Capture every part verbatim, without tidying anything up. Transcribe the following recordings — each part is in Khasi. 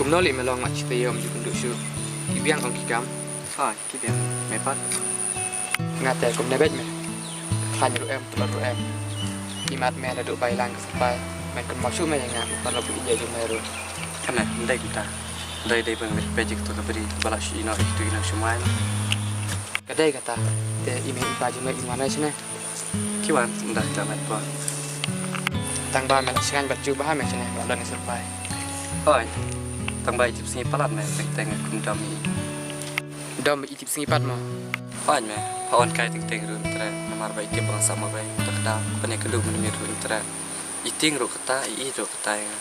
Noli me long ma chi te yom ju kundu shu. Ki biang ong ki kam. Ha, ki biang me pat. Nga te kum ne bej me. Khan ruh em, tlot ruh em. Imat me la du bai lang ka sapai. Men kun mau shu me nga, me pat la bu ija ju me ruh. Kane, ndai kita. Ndai dai bang me pej ki to ka bri, bala shi ino itu ino shumai. Ka dei kata, te i mei i pa jong me i wan ai shane. Ki wan, ynda kita met poi. Tang ba me la sngewbha bad ju ba ha me shane, ba don i surprise. Oi. Tang ba i tip sngi palat me, teng teng kum dom i. Dom i tip sngi pat mo. Oi me, pa on kai teng teng ruh tre, namar ba i tip bang sa mo bai, tak da, pane ka du men me ruh tre. I ting ruh kata, i i ruh kata ïa nga.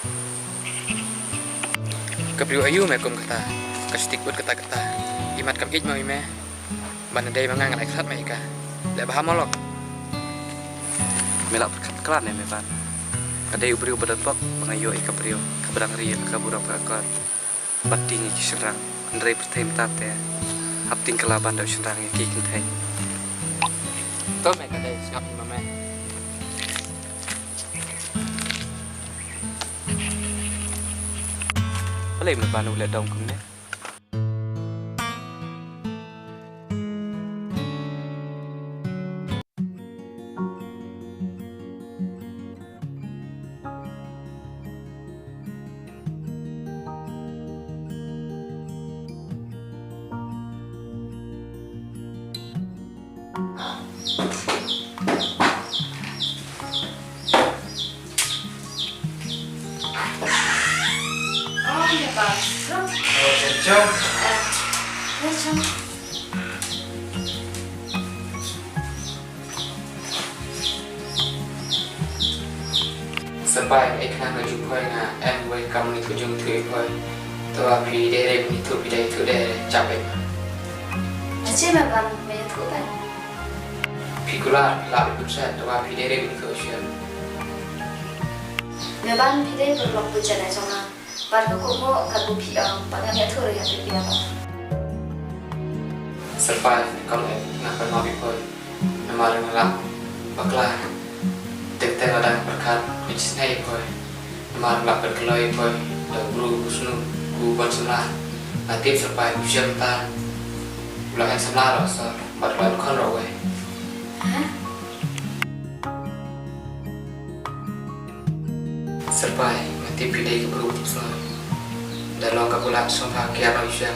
Ka briew ayu me kum kata, ka stik ut kata kata. I mat kam ij ma i me. Ban dei ma nga ngan ai khlad ma i ka. Leh ba ha molok. Me lah pyrkhat khlad ne me ban. Ka dei u briew ba dot bok ba nga ïoh i ka briew ka ba dang ri ka burang ka akor. Ba ting i ki shynrang. Hynrei pyrthei mynta te hap ting kylla ban da u shynrang ïa ki kynthei. To me ka dei sngap i ma me. Balei me ban u leh dong kumne? Sapai, eh, khnang ka ju poi nga, em, wei kam ni ku jung thui poi. Tawa phi dei re ni thu phi dei thu dei re, chap eh. Achi me ban me thu dei. Phi kular, la phi kunset, tawa phi dei re ni thu shet. Me ban phi dei berlok bujan eh jong nga. Bad ka kum mo ka bu phi am, bad nga ïathuh ïa phi ïa ba. Sapai, kam eh, nga kan ma bi poi. Namar nga la bakla. Tek tek la dang pyrkhat, ku jisnei poi. Namar la pyrkhat loi poi. Da bru ku snu, ku ban samla. Nga tip sapai ku shem ta. Ku la kan samla ro so, bad ku la kan ro wei. Hah? Syrpai, nga tip phi dei ka bru tip snoi. Da long ka bulat sngewbha kiar nong shem.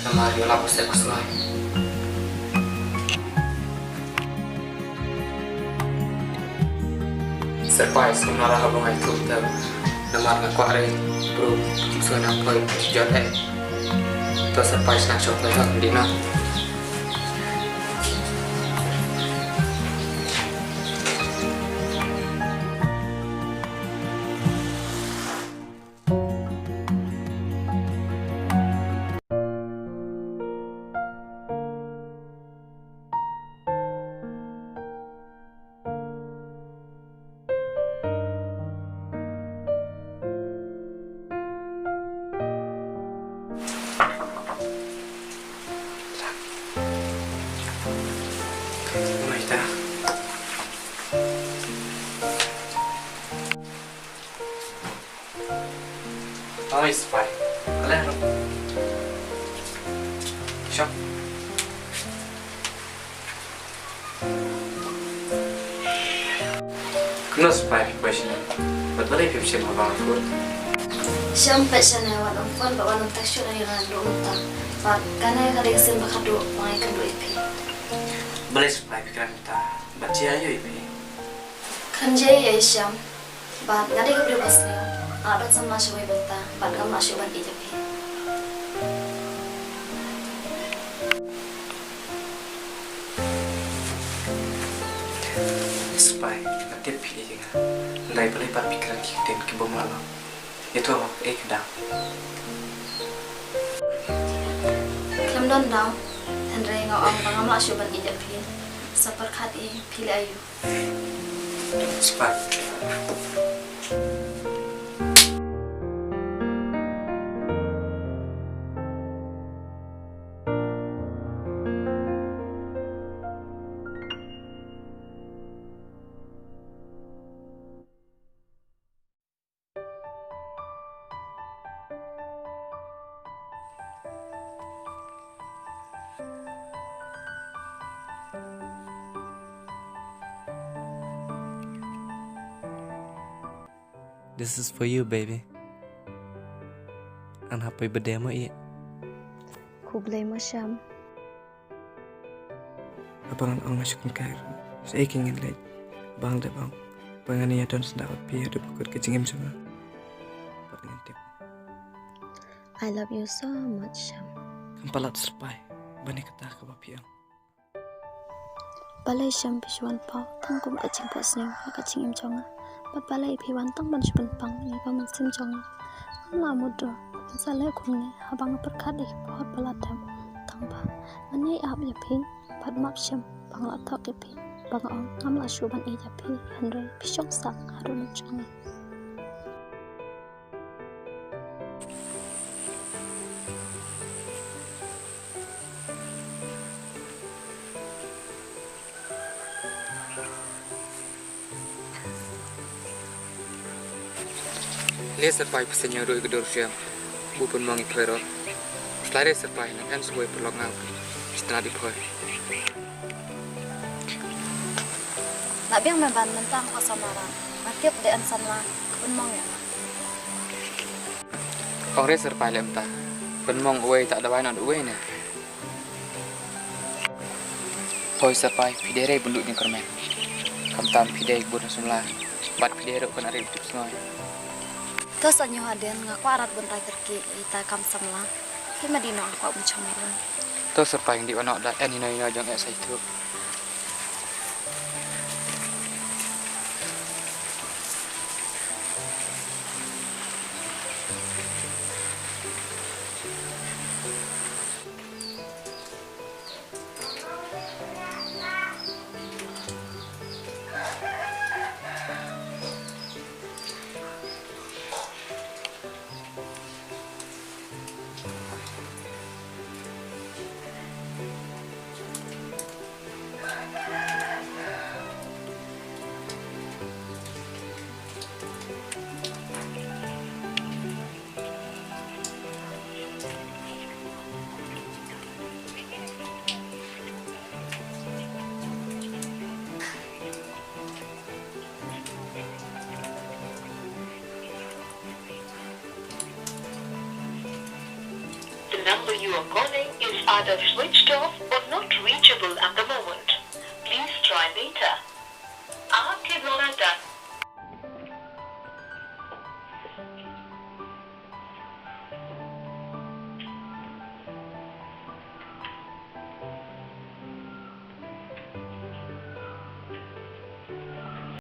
Namar ïoh lap ka sep ka snoi. Syrpai, sngewbha la haba ngai tuh tep. Namar nga kwah re bru tip snoi nang poi jot eh. To syrpai sngewbha shong poi hok di nang. Mai ta. Oi, Syrpai. Ale, ro. Shop. Kumno Syrpai phi poi shane? Bad balei phim shim ha ba phone? Sham peit shane wat ong phone bad wat ong text shane ïa nga duh mynta. Bad kane ka dei ka sien ba khatduh ba nga ïakynduh ïa phi. Balei Syrpai phi kren mynta? Bad jia aïu ïa phi? Khlem jia aïu Sham. Bad nga dei ka briew ba sniew. Nga lah ban samla shawei bynta bad ngam lah shuh ban ïeit ïa phi. Syrpai, nga tip phi ïeit ïa nga. Hynrei balei pat phi kren ki ktien ki bym lah long? Ïathuh ma phi ei ka dang. Khlem don dang, hynrei nga ong ba ngam lah shuh ban ïeit ïa phi. Sa pyrkhat i phi leh aïu. Syrpai. This is for you, baby. An happy birthday mo i. Khublei mo Shem. Abang ong nga shu kynkai. Sa ei ki ngin leit. Bang da bang. Bang ngan ïa don sdang bad phi haduh ba kut ka jingim jong nga. Bad ngan tip. I love you so much, Shem. Kam palat Syrpai. Ba ne kata kaba phi ong. Balei Shem phi shu wan paw tang kum ka jingphohsniew ha ka jingim jong nga. Bad balei phi wan tang ban shu pynpang ïa ka mynsiem jong nga. Ngam lah mutdur ban sa leh kumne haba nga pyrkhat ïa ki por ba la dep. Tang ba ngan ïai ap ïa phi bad map Shem ba nga la thok ïa phi. Ba nga ong ngam lah shuh ban ïeit ïa phi, hynrei phi shong sah haduh mut jong nga. Le Syrpai, phi sngewthuh ïa ka dur Shem. U pynmong i Phoi ruh. Sla re Syrpai, ngan en sa wei paralok nga. Sngewthuh ïa i Phoi. Lah biang me ban mynta, ko samla. Nga tip dei en samla ka pynmong ïa nga. Ong re Syrpai lem ta. Pynmong uwei ta dawai noh uwei ne. Phoi Syrpai, phi dei re bun duh jingkyrmen. Khamtam phi dei bun samla. Bad phi dei ruh kane re u tip sngewbha. To sa ñiew hadien, nga kwah rat bun tai kyrkieh ïa ita kam samla. Phi ma dei noh nga kwah bun chong mai. To Syrpai, ngi dei wanok da en ino ino jong eh sa itu. The number you are calling is either switched off or not reachable at the moment. Please try later.